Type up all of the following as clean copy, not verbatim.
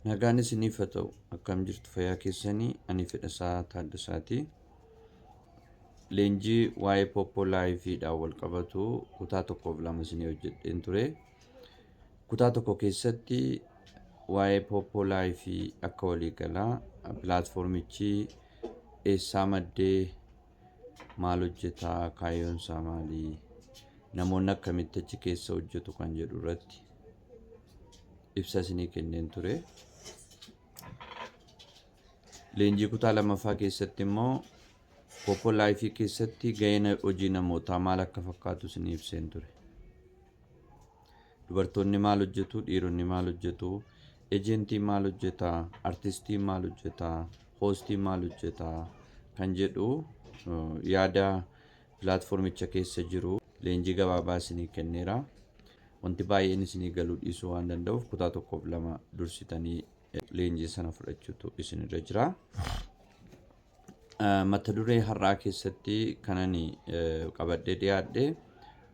Nagaan isiniif haa ta'u. Akkam jirtu, fayyaa keessanii? Ani Fedhasaa Taaddasaati. Leenjii waa'ee Poppo Lifeiidhaan wal qabatu kutaa tokkoof lama isinii hojjedheen ture. Kutaa tokko keessatti waa'ee Poppo Life akka waliigalaa, platformichi eessaa maddee, maal hojjetaa, kaayyoon isaa maalii, namoonni akkamitti achi keessa hojjetu kan jedhu irratti ibsa isinii kenneen ture. Leenjii kutaa lammaffaa keessatti immoo Poppo Life keessatti gaheen hojii namootaa maal akka fakkaatu isinii ibseen ture. Dubartoonni maal hojjetu, dhiironni maal hojjetu, agentiin maal hojjetaa, artistiin maal hojjetaa, hostiin maal hojjetaa kan jedhu yaada platformicha keessa jiru leenjii gabaabaa isinii kenneera. Wanti baay'een isinii galuu dhiisuu waan danda'uuf, kutaa tokkoof lama dursitanii leenjii sana fudhachuutu isinirra jira. Mata duree har'aa keessatti kan ani qabadhee dhiyaadhe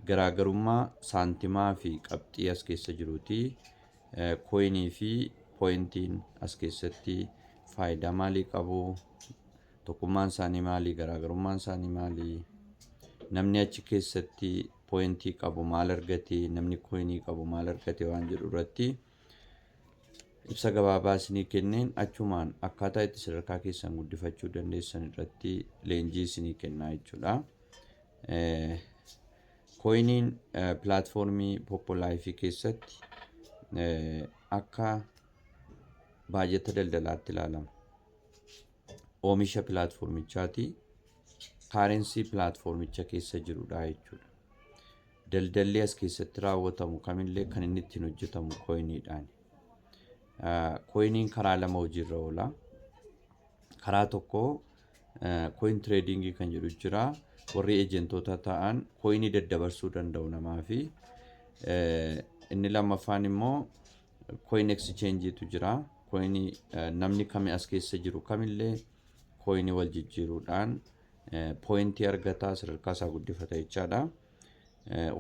garaagarummaa saantimaa fi qabxii as keessa jiruuti. Coinii fi pointiin as keessatti faayidaa maalii qabu? Tokkummaan isaanii maalii? Garaagarummaan isaanii maalii? Namni achi keessatti pointii qabu maal argate? Namni coinii qabu maal argate waan jedhu irratti ibsa gabaabaa isinii kenneen, achumaan akkaataa itti sadarkaa keessan guddifachuu dandeessan irratti leenjii isinii kennaa jechuudha. Coiniin platformii Poppo Life keessatti akka baajata daldalaatti ilaalama. Oomisha platformichaati. Currency platformicha keessa jirudha jechuudha. Daldalli as keessatti raawwatamu kamillee kan inni ittiin hojjetamu coiniidhaani. Coiniin karaa lama hojiirra oola. Karaa tokko coin tradingii kan jedhu jira. Warri agentoota ta'an coinii daddabarsuu danda'u namaa fi inni lammaffaan immoo coin exchangeetu jira. Coinii namni kami as keessa jiru kamillee coinii wal jijjiiruudhaan pointii argataa, sadarkaa isaa guddifata jechaadha.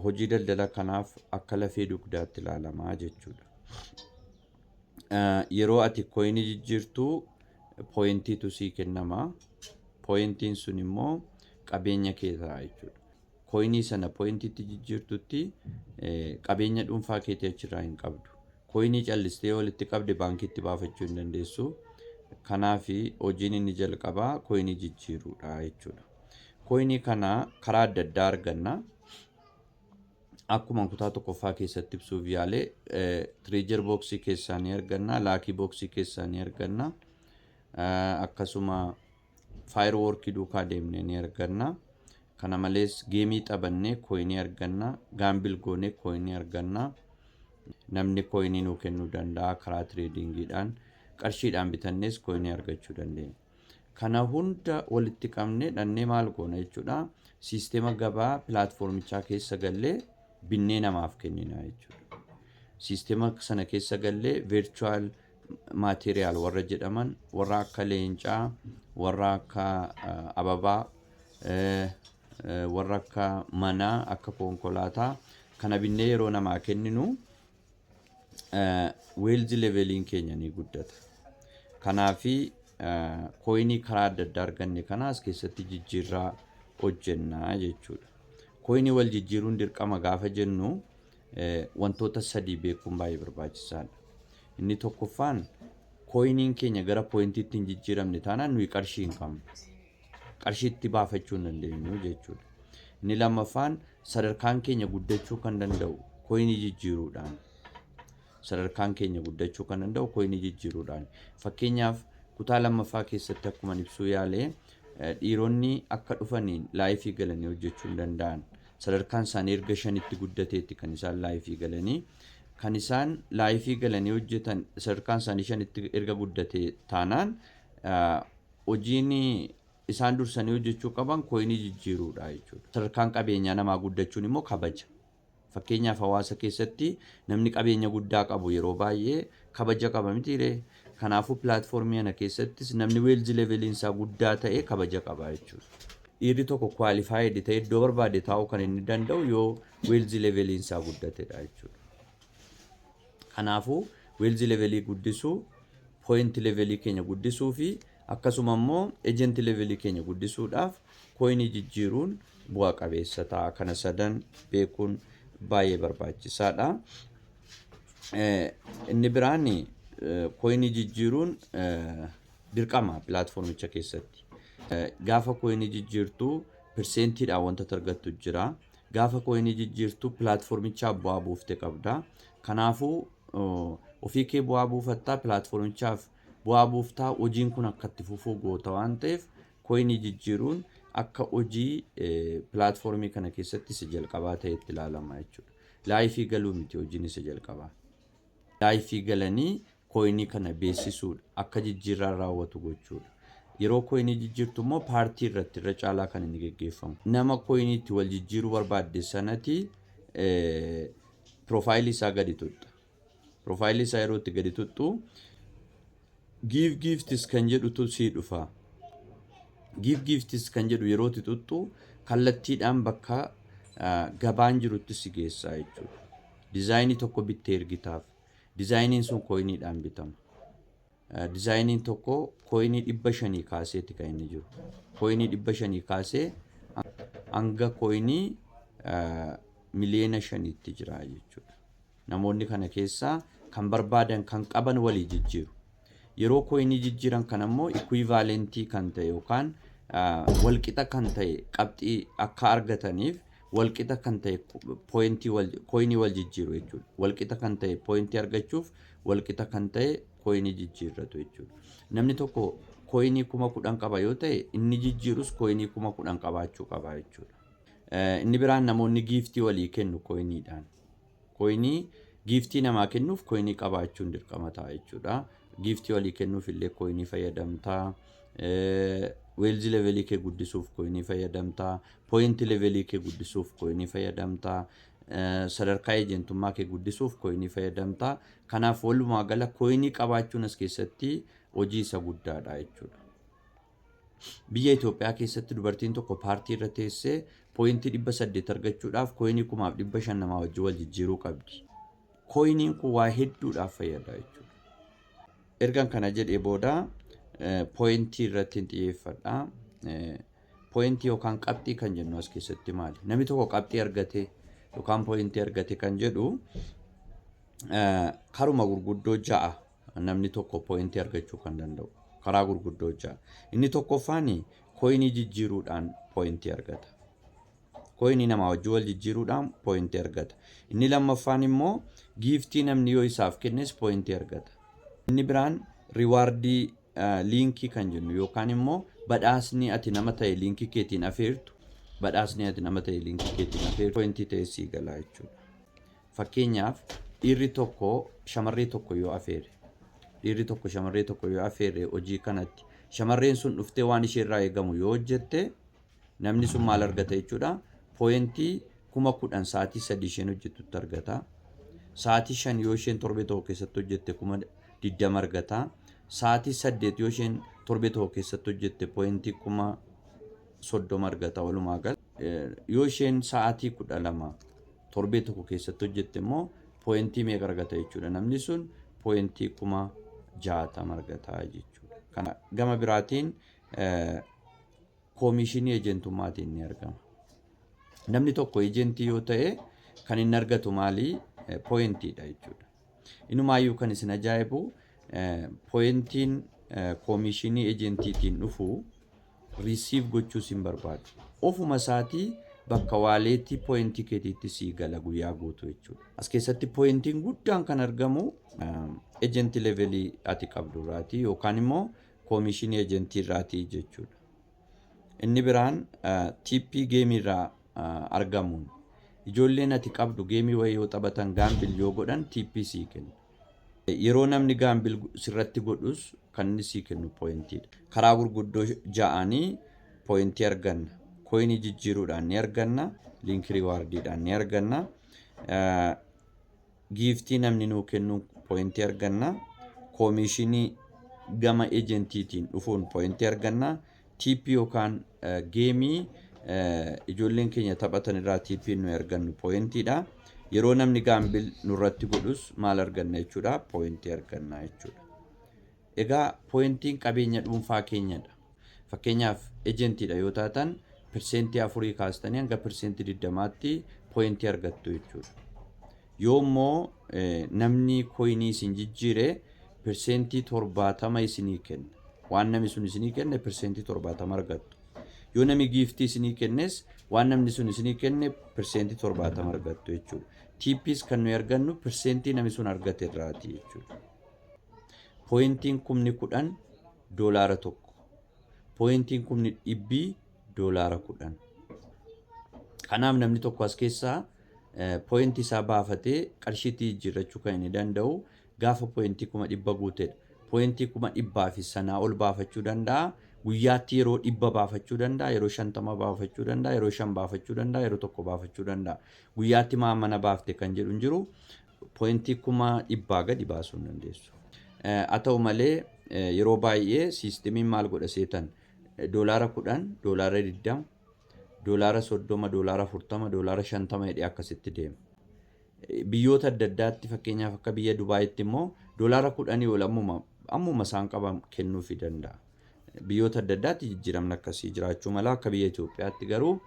Hojii daldala kanaaf akka lafee dugdaatti ilaalamaa jechuudha. Yeroo ati coinii jijjiirtu pointiitu sii kennama. Pointiin sun immoo qabeenya kee ta'a jechuudha. Coinii sana pointiitti jijjiirtutti qabeenya dhuunfaa keetii achirraa hin qabdu. Coinii callistee walitti qabde baankiitti baafachuu hin dandeessu. Kanaaf hojiin inni jalqabaa coinii jijjiiruudha jechuudha. Coinii kana karaa adda addaa arganna. Akkuma kutaa tokkoffaa keessatti ibsuuf yaale, treasure boxii keessaa ni arganna, lucky boxii keessaa ni arganna, akkasuma fireworkii duukaa deemnee ni arganna. Kana malees gameii taphannee coinii arganna, gamble goonee coinii arganna. Namni coinii nuu kennuu danda'a, karaa tradingiidhaan qarshiidhaan bitannees coinii argachuu dandeenya. Kana hunda walitti qabnee dhannee maal goona jechuudha? Siistema gabaa platformichaa keessa gallee binnee namaaf kennina jechuudha. Siistema sana keessa gallee virtual material warra jedhaman, warra akka leencaa, warra akka ababaa, warra akka manaa, akka konkolaataa kana binnee yeroo namaa kenninu wealth leveliin keenya ni guddata. Kanaafi coinii karaa adda addaa arganne kana as keessatti jijjiirraa hojjennaa jechuudha. Coinii wal jijjiiruun dirqama gaafa jennu, wantoota sadii beekuun baay'ee barbaachisaadha. Inni tokkoffaan, coiniin keenya gara pointiitti hin jijjiiramne taanaan nuyi qarshii hin qabnu. Qarshiitti baafachuu hin dandeenyu jechuudha. Inni lammaffaan, sadarkaan keenya guddachuu kan danda'u coinii jijjiiruudhaan. Sadarkaan keenya guddachuu kan danda'u coinii jijjiiruudhaan. Fakkeenyaaf, kutaa lammaffaa keessatti akkuma ibsuu yaale, dhiironni akka dhufaniin liveii galanii hojjechuu hin danda'an. Sadarkaan isaanii erga shanitti guddateetti kan isaan liveii galanii. Kan isaan liveii galanii hojjetan sadarkaan isaanii shanitti erga guddate taanaan, hojiin isaan dursanii hojjechuu qaban coinii jijjiiruudha jechuudha. Sadarkaan qabeenyaa namaa guddachuun immoo kabaja. Fakkeenyaaf, hawaasa keessatti namni qabeenya guddaa qabu yeroo baay'ee kabaja qaba mitiiree? Kanaafuu platformii kana keessattis namni wealth leveliin isaa guddaa ta'e kabaja qaba jechuudha. Dhiirri tokko qualified ta'e iddoo barbaade taa'uu kan inni danda'u yoo wealth leveliin isaa guddatedha jechuudha. Kanaafuu wealth levelii guddisuu Point levelii keenya guddisuu fi akkasuma immoo agent levelii keenya guddisuudhaaf coinii jijjiiruun bu'a qabeessa ta'a. Kana sadan beekuun baay'ee barbaachisaadha. Inni biraan, coinii jijjiiruun dirqama platformicha keessatti. Gaafa coinii jijjiirtu percentiidhaan wanta argattu jira. Gaafa coinii jijjiirtu platformichaaf bu'aa buufte qabda. Kanaafuu ofii kee bu'aa buufattaa, platformichaaf bu'aa buuftaa, hojiin kun akka itti fufuu goota waan ta'eef, coinii jijjiiruun akka hojii platformii kana keessatti isa jalqabaa ta'etti ilaalama jechuudha. Liveii galuu miti hojiin isa jalqabaa. Liveii galanii coinii kana beeksisuudha. Akka jijjiirraan raawwatu gochuudha. Yeroo coinii jijjiirtu immoo partyii irratti irra caalaa kan inni geggeeffamu. Nama coinii itti wal jijjiiruu barbaadde sanatti profileii isaa gadi tuqxa. Profileii isaa yeroo itti gadi tuqxu "give gifts" kan jedhutu sii dhufa. "Give gifts" kan jedhu yeroo itti tuqxu kallattiidhaan bakka gabaan jirutti si geessaa jechuudha. Designii tokko bittee ergitaaf. Designiin sun coiniidhaan bitama. Designiin tokko coinii 500 kaaseeti kan inni jiru. Coinii 500 kaasee hanga coinii 5 miliyoona jira jechuudha. Namoonni kana keessaa kan barbaadan kan qaban walii jijjiiru. Yeroo coinii jijjiiran kan ammoo equivalentii kan ta'e yookaan walqixa kan ta'e qabxii akka argataniif walqixa kan ta'e pointii coinii wal jijjiiru jechuudha. Walqixa kan ta'e pointii argachuuf walqixa kan ta'e coinii jijjiirratu jechuudha. Namni tokko coinii 10,000 qaba yoo ta'e, inni jijjiirus coinii 10,000 qabaachuu qaba jechuudha. Inni biraan, namoonni giftii walii kennu coiniidhaan. Coinii giftii namaa kennuuf coinii qabaachuun dirqama ta'a jechuudha. Giftii walii kennuuf illee coinii fayyadamtaa. Wealth levelii kee guddisuuf coinii fayyadamtaa. Point levelii kee guddisuuf coinii fayyadamtaa. Sadarkaa agentummaa kee guddisuuf coinii fayyadamtaa. Kanaaf walumaa gala coinii qabaachuun as keessatti hojii isa guddaadha jechuudha. Biyya Itoophiyaa keessatti dubartiin tokko partyii irra teessee pointii 800 argachuudhaaf coinii 1500 namaa wajjin wal jijjiiruu qabdi. Coiniin kun waa hedduudhaaf fayyada jechuudha. Ergan kana jedhee booda pointii irratti hin xiyyeeffadha. Pointii yookaan qabxii kan jennu as keessatti maali? Namni tokko qabxii argate yookaan pointii argate kan jedhu, karuma gurguddoo ja'a namni tokko pointii argachuu kan danda'u. Karaa gurguddoo ja'a. Inni tokkoffaan coinii jijjiiruudhaan pointii argata. Coinii namaa wajjin wal jijjiiruudhaan pointii argata. Inni lammaffaan immoo giftii namni yoo isaaf kennes pointii argata. Inni biraan rewardii linkii kan jennu yookaan immoo badhaasni ati nama ta'e linkii keetiin afeertu, badhaasni ati nama ta'e linkii keetiin afeertu pointii ta'e sii galaa jechuudha. Fakkeenyaaf, dhiirri tokko shamarree tokko yoo afeere, dhiirri tokko shamarree tokko yoo afeere, hojii kanatti shamarreen sun dhuftee waan isheerraa eegamu yoo hojjette, namni sun maal argata jechuudha? Pointii 10,000 sa'aatii 3 isheen hojjettutti argata. Sa'aatii 5 yoo isheen torbee tokko keessatti hojjette 20,000 argata. Sa'aatii 8 yoo isheen torbee tokko keessatti hojjette pointii 30,000 argata walumaa gala. Yoo isheen sa'aatii 12 torbee tokko keessatti hojjette immoo pointii meeqa argata jechuudha? Namni sun pointii 60,000 argata jechuudha. Kana gama biraatiin commissionii agentummaatiin ni argama. Namni tokko agentii yoo ta'e kan inni argatu maali? Pointiidha jechuudha. Inumaayyuu kan isin ajaa'ibu, pointiin commissionii agentiitiin dhufu receive gochuus hin barbaadu. Ofuma isaatii bakka walletii pointii keetiitti sii gala guyyaa guutuu jechuudha. As keessatti pointiin guddaan kan argamu agentii levelii ati qabdu irraati yookaan immoo commissionii agentii irraati jechuudha. Inni biraan tipii gameii irraa argamuun, ijoolleen ati qabdu gameii wayii yoo taphatan, gamble yoo godhan, tipii sii kennu. Yeroo namni gamble sirratti godhus kan inni sii kennu pointiidha. Karaa gurguddoo ja'anii pointii arganna. Coinii jijjiiruudhaan ni arganna. Link rewardiidhaan ni arganna. Giftii namni nuu kennu pointii arganna. Commissionii gama agentiitiin dhufuun pointii arganna. Tipii yookaan gameii ijoolleen keenya taphatan irraa tipiin nuyi argannu pointiidha. Yeroo namni gamble nurratti godhus maal arganna jechuudha? Pointii arganna jechuudha. Egaa pointiin qabeenya dhuunfaa keenyadha. Fakkeenyaaf, agentiidha yoo taatan, 4% kaastanii hanga 20%tti pointii argattu jechuudha. Yoo immoo namni coinii isin jijjiire, 70% isinii kenna. Waan namni sun isinii kenne 70% argattu. Yoo namni giftii isinii kennes, waan namni sun isinii kenne 70% argattu jechuudha. Tipiis kan nuyi argannu persentii namni sun argate irraati jechuudha. Pointiin 10,000 $1. Pointiin 100,000 $10. Kanaaf namni tokko as keessaa pointii isaa baafatee qarshiitti jijjiirrachuu kan inni danda'u gaafa pointii 100,000 guutedha. Pointii 100,000 fi sanaa ol baafachuu danda'a. Guyyaatti yeroo 100 baafachuu danda'a, yeroo 50 baafachuu danda'a, yeroo 5 baafachuu danda'a, yeroo 1 baafachuu danda'a. Guyyaatti maa mana baafte kan jedhu hin jiru. Pointii 100,000 gadi baasuu hin dandeessu. Haa ta'u malee, yeroo baay'ee systemiin maal godha seetan? $10, $20, $30, $40, $50 jedhee akkasitti deema. Biyyoota adda addaatti, fakkeenyaaf akka biyya Dubaayitti immoo, $10 ol ammuma isaan qaban kennuufii danda'a. Biyyoota adda addaatti jijjiiramni akkasii jiraachuu mala. Akka biyya Itoophiyaatti garuu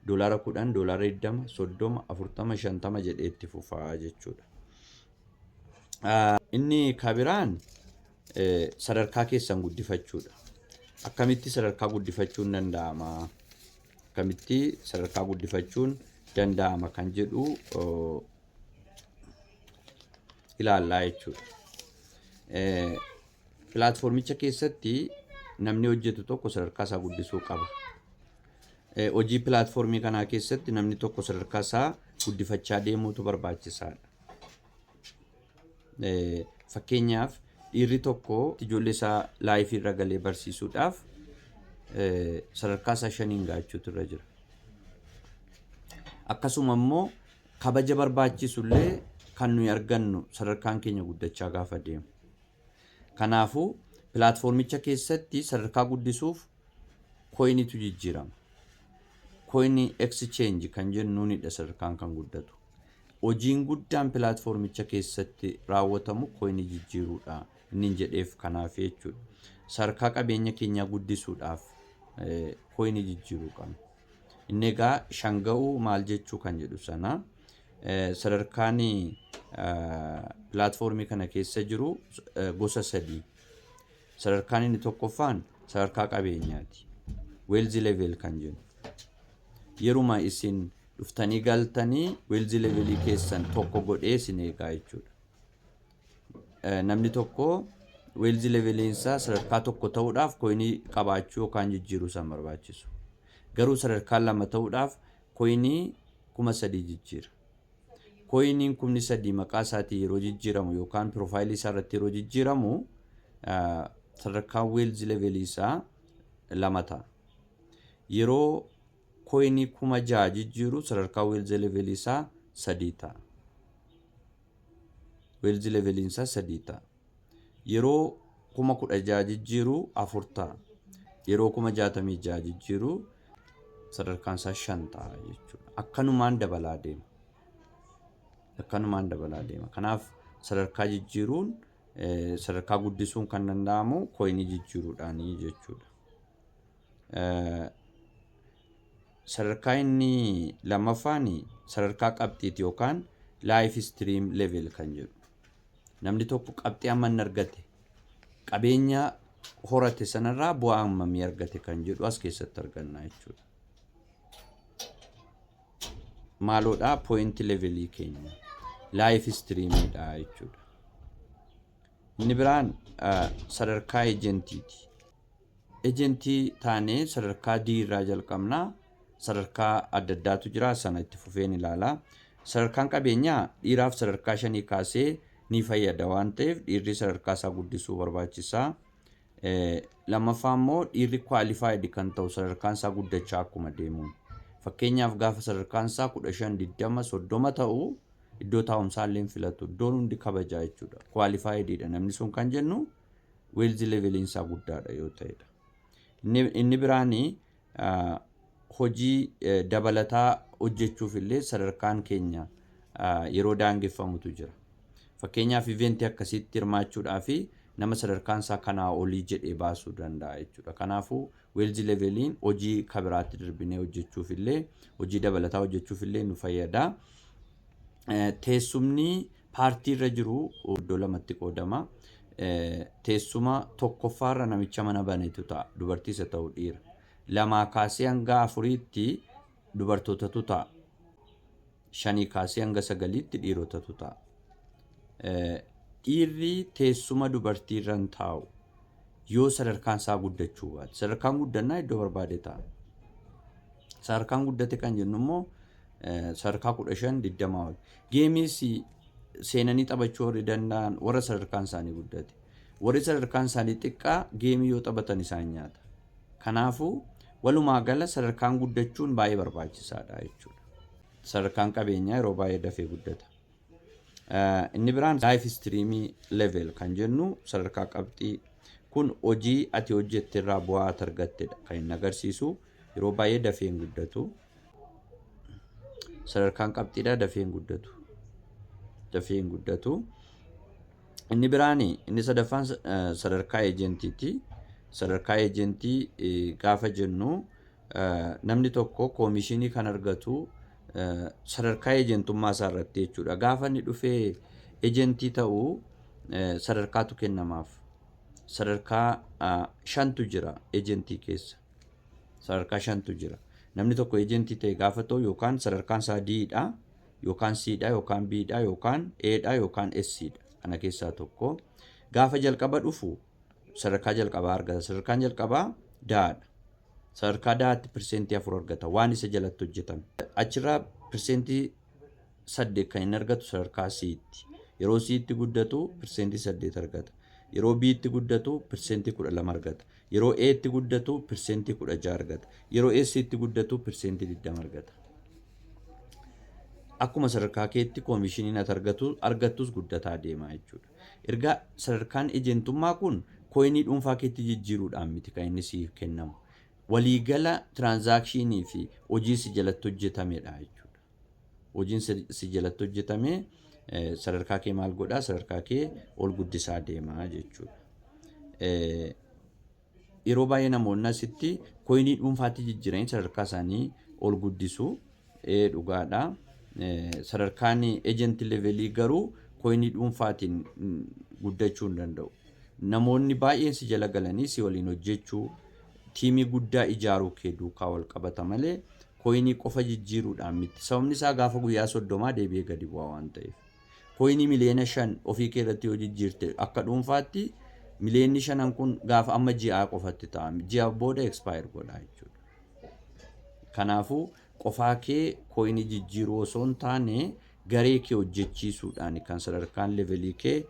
$10, $20, 30, 40, 50 jedhee itti fufaa jechuudha. Inni kabiraan sadarkaa keessan guddifachuudha. Akkamitti sadarkaa guddifachuun danda'ama? Akkamitti sadarkaa guddifachuun danda'ama kan jedhu ilaallaa jechuudha. Platformicha keessatti namni hojjetu tokko sadarkaa isaa guddisuu qaba. Hojii platformii kanaa keessatti namni tokko sadarkaa isaa guddifachaa deemuutu barbaachisaadha. Fakkeenyaaf, dhiirri tokko ijoollee isaa lifeii irra galee barsiisuudhaaf sadarkaa isaa shaniin ga'achuutu irra jira. Akkasuma immoo kabaja barbaachisullee kan nuyi argannu sadarkaan keenya guddachaa gaafa deemu. Kanaafuu platformicha keessatti sadarkaa guddisuuf coinitu jijjiirama. Coinii exchange kan jennuunidha sadarkaan kan guddatu. Hojiin guddaan platformicha keessatti raawwatamu coinii jijjiiruudha. Inni jedheef kanaaf jechuudha. Sadarkaa qabeenya keenyaa guddisuudhaaf coinii jijjiiruu qabna. Inni egaa shan ga'uu maal jechuu kan jedhu sana, sadarkaan platformii kana keessa jiru gosa sadii. Sadarkaan inni tokkoffaan sadarkaa qabeenyaati. Wealth level kan jennu. Yeruma isin dhuftanii galtanii wealth levelii keessan tokko godhee isin eegaa jechuudha. Namni tokko wealth leveliinsaa sadarkaa tokko ta'uudhaaf coinii qabaachuu yookaan jijjiiruu isaan barbaachisu. Garuu sadarkaa lama ta'uudhaaf coinii 3,000 jijjiira. Coiniin 3,000 maqaa isaatii yeroo jijjiiramu yookaan profileii isaa irratti yeroo jijjiiramu, sadarkaan wealth levelii isaa lama ta'a. Yeroo coinii 6,000 jijjiiru, sadarkaa wealth levelii isaa sadii ta'a. Wealth leveliin isaa sadii ta'a. Yeroo 16,000 jijjiiru afur ta'a. Yeroo 66,000 jijjiiru sadarkaan isaa shan ta'a jechuudha. Akkanumaan dabalaa deema. Akkanumaan dabalaa deema. Kanaaf sadarkaa jijjiiruun, sadarkaa guddisuun kan danda'amu coinii jijjiiruudhaanii jechuudha. Sadarkaa inni lammaffaan sadarkaa qabxiiti yookaan life stream level kan jedhu. Namni tokko qabxii hamma inni argate, qabeenya horate sanarraa bu'aa hammamii argate kan jedhu as keessatti arganna jechuudha. Maaloodhaa? Point levelii keenya life streamiidha jechuudha. Inni biraan sadarkaa agentiiti. Agentii taanee sadarkaa D irraa jalqabnaa. Sadarkaa adda addaatu jira, sana itti fufeen ilaalaa. Sadarkaan qabeenyaa dhiiraaf sadarkaa shanii kaasee ni fayyada waan ta'eef, dhiirri sadarkaa isaa guddisuu barbaachisaa. Lammaffaa immoo dhiirri qualified kan ta'u sadarkaan isaa guddachaa akkuma deemuun. Fakkeenyaaf, gaafa sadarkaan isaa 15, 20, 30 ta'u, iddoo taa'umsaa illee hin filatu. Iddoon hundi kabajaa jechuudha. Qualifiedidha namni sun kan jennu wealth leveliin isaa guddaadha yoo ta'edha. Inni biraanii hojii dabalataa hojjechuuf illee sadarkaan keenya yeroo daangeffamutu jira. Fakkeenyaaf, eventii akkasiitti hirmaachuudhaa fi Nama sadarkaan isaa kanaa olii jedhee baasuu danda'a jechuudha. Kanaafuu wealth leveliin hojii kabiraatti darbinee hojjechuuf illee, hojii dabalataa hojjechuuf illee nu fayyada. Teessumni paartii irra jiru iddoo lamatti qoodama. Teessuma tokkoffaarra namicha mana banetu ta'a. Dubartiis haa ta'u dhiira. Lamaa kaasee hanga afuriitti dubartootatu ta'a. Shanii kaasee hanga sagaliitti dhiirotatu ta'a. Dhiirri teessuma dubartii irra hin taa'u yoo sadarkaan isaa guddachuu baate. Sadarkaan guddannaa iddoo barbaade ta'a. Sadarkaan guddate kan jennu immoo sadarkaa 15, 20 ol. Gameiis seenanii taphachuu warri danda'an warra sadarkaan isaanii guddate. Warri sadarkaan isaanii xiqqaa gameii yoo taphatan isaan nyaata. Kanaafuu walumaa gala sadarkaan guddachuun baay'ee barbaachisaadha jechuudha. Sadarkaan qabeenyaa yeroo baay'ee dafee guddata. Inni biraan live streamii level kan jennu sadarkaa qabxii kun hojii ati hojjette irraa bu'aa ati argattedha kan inni agarsiisu. Yeroo baay'ee dafee hin guddatu. Sadarkaan qabxiidhaa dafee hin guddatu. Dafee hin guddatu. Inni biraan, inni sadaffaan sadarkaa agentiiti. Sadarkaa agentii gaafa jennu, namni tokko commissionii kan argatu sadarkaa agentummaa isaa irratti jechuudha. Gaafa inni dhufee agentii ta'u sadarkaatu kennamaaf. Sadarkaa shantu jira agentii keessa. Sadarkaa shantu jira. Namni tokko agentii ta'e gaafa ta'u yookaan sadarkaan isaa D'dha, yookaan C'dha, yookaan B'dha, yookaan A'dha, yookaan S'dha. Kana keessaa tokko. Gaafa jalqaba dhufu sadarkaa jalqabaa argata. Sadarkaan jalqabaa D'dha. Sadarkaa D'tti 4% argata waan isa jalatti hojjetame. Achirraa 8% kan inni argatu sadarkaa C'tti. Yeroo C'tti guddatu 8% argata. Yeroo B'tti guddatu 12% argata. Yeroo A'tti guddatu 16% argata. Yeroo S'tti guddatu 20% argata. Akkuma sadarkaa keetti commissioniin ati argattus guddataa deema jechuudha. Erga sadarkaan agentummaa kun coinii dhuunfaa keetti jijjiiruudhaan miti kan inni siif kennamu. Waliigala transactionii fi hojii si jalatti hojjetamedha jechuudha. Hojiin si jalatti hojjetame sadarkaa kee maal godhaa? Sadarkaa kee ol guddisaa deema jechuudha. Yeroo baay'ee namoonni asitti coinii dhuunfaatti jijjiiranii sadarkaa isaanii ol guddisu. Dhugaadha. Sadarkaan agent levelii garuu coinii dhuunfaatiin guddachuu hin danda'u. Namoonni baay'een si jala galanii si waliin hojjechuu, teamii guddaa ijaaruu kee duukaa wal qabata malee coinii qofa jijjiiruudhaan miti. Sababni isaa gaafa guyyaa 30 deebi'ee gadi bu'aa waan ta'eef. Coinii 5 miliyoona ofii kee irratti yoo jijjiirte akka dhuunfaatti, 5 miliyoonni kun gaafa amma ji'aa qofatti ta'a. Ji'a booda expire godha jechuudha. Kanaafuu qofaa kee coinii jijjiiruu osoo hin taane garee kee hojjechiisuudhaan kan sadarkaan levelii kee,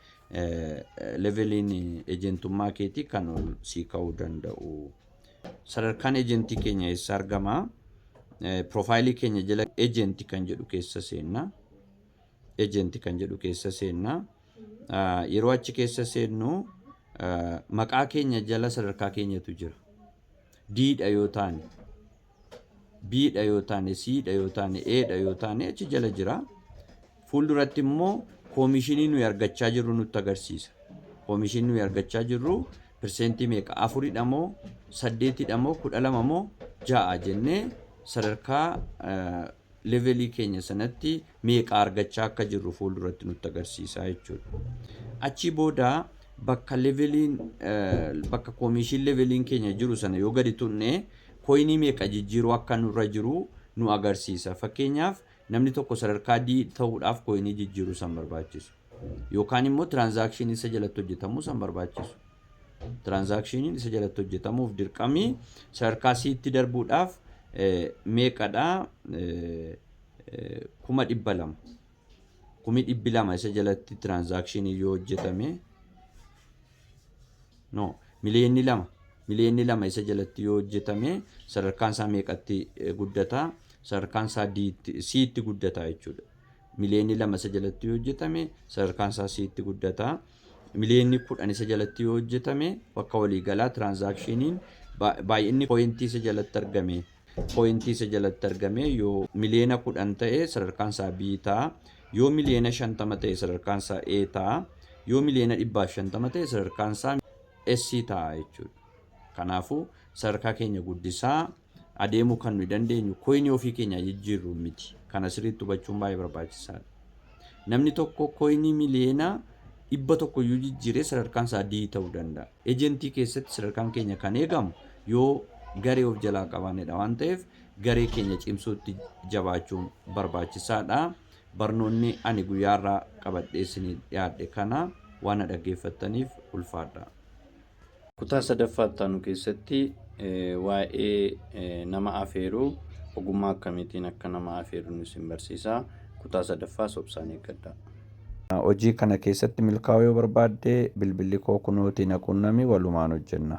leveliin agentummaa keetii kan ol sii ka'uu danda'u. Sadarkaan agentii keenya eessa argama? Profileii keenya jala agentii kan jedhu keessa seenna. Agentii kan jedhu keessa seenna. Yeroo achi keessa seennu maqaa keenya jala sadarkaa keenyatu jira. D'dha yoo taane, B'dha yoo taane, C'dha yoo taane, A'dha yoo taane achi jala jira. Fuulduratti immoo commissionii nuyi argachaa jirru nutti agarsiisa. Commissionii nuyi argachaa jirru percentii meeqa? Afuridha moo, saddeetidha moo, 12 moo, ja'a jennee sadarkaa levelii keenya sanatti meeqa argachaa akka jirru fuulduratti nutti agarsiisa jechuudha. Achi booda bakka leveliin, bakka commission leveliin keenya jiru sana yoo gadi tuqne coinii meeqa jijjiiruu akka nurra jiru nu agarsiisa. Fakkeenyaaf, namni tokko sadarkaa D ta'uudhaaf coinii jijjiiruu san barbaachisu. Yookaan immoo transactionii isa jalatti hojjetamuu san barbaachisu. Transactioniin isa jalatti hojjetamuuf dirqamii sadarkaa C'tti darbuudhaaf meeqadhaa? 200,000. 200,000 isa jalatti transactionii yoo hojjetame, no, 2 miliyoonni, 2 miliyoonni isa jalatti yoo hojjetame sadarkaan isaa meeqatti guddata? Sadarkaan isaa C'tti guddata jechuudha. 2 miliyoonni isa jalatti yoo hojjetame sadarkaan isaa C'tti guddata. 10 miliyoonni isa jalatti yoo hojjetame, bakka waliigalaa transactioniin baay'inni pointii isa jalatti argame, pointii isa jalatti argame yoo 10 miliyoona ta'e sadarkaan isaa B ta'a. Yoo 50 miliyoona ta'e sadarkaan isaa A ta'a. Yoo miliyoona 150 ta'e sadarkaan isaa S ta'a jechuudha. Kanaafuu sadarkaa keenya guddisaa adeemuu kan nuyi dandeenyu coinii ofii keenya jijjiirru miti. Kana sirriitti hubachuun baay'ee barbaachisaadha. Namni tokko coinii miliyoona 100 iyyuu jijjiiree sadarkaan isaa D ta'uu danda'a. Agentii keessatti sadarkaan keenya kan eegamu yoo garee of jalaa qabaanedha waan ta'eef, garee keenya cimsuutti jabaachuun barbaachisaadha. Barnoonni ani guyyaarraa qabadhee isinii dhiyaadhe kana. Waan na dhaggeeffattaniif ulfaadha. Kutaa sadaffaa aanu keessatti waa'ee nama afeeruu, ogummaa akkamiitiin akka nama afeeru isin barsiisa. Kutaa sadaffaas obsaan eeggadha. Hojii kana keessatti milkaa'uu yoo barbaadde, bilbilli koo kunooti, na qunnami, walumaan hojjenna.